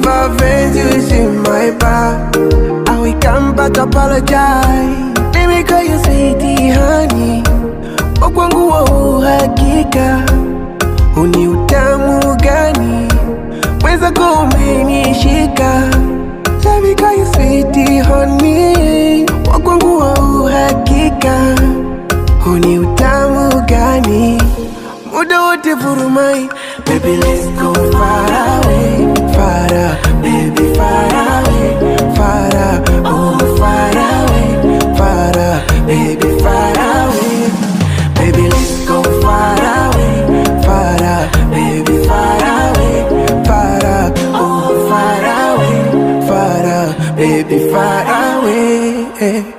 my veins, you is in my blood. I will come back, apologize. Let me call you sweetie honey. Wakwangu wa uhakika, uni utamu gani? Mweza kumenishika. Let me call you sweetie honey. Wakwangu wa uhakika, uni utamu gani? Muda wote vurumai. Baby, let's go far away, far away, baby, far away, far away, oh, far away, far away, baby, far away. Baby, let's go far away, far away, baby, far away, far away, oh, far away, far away, baby, far away.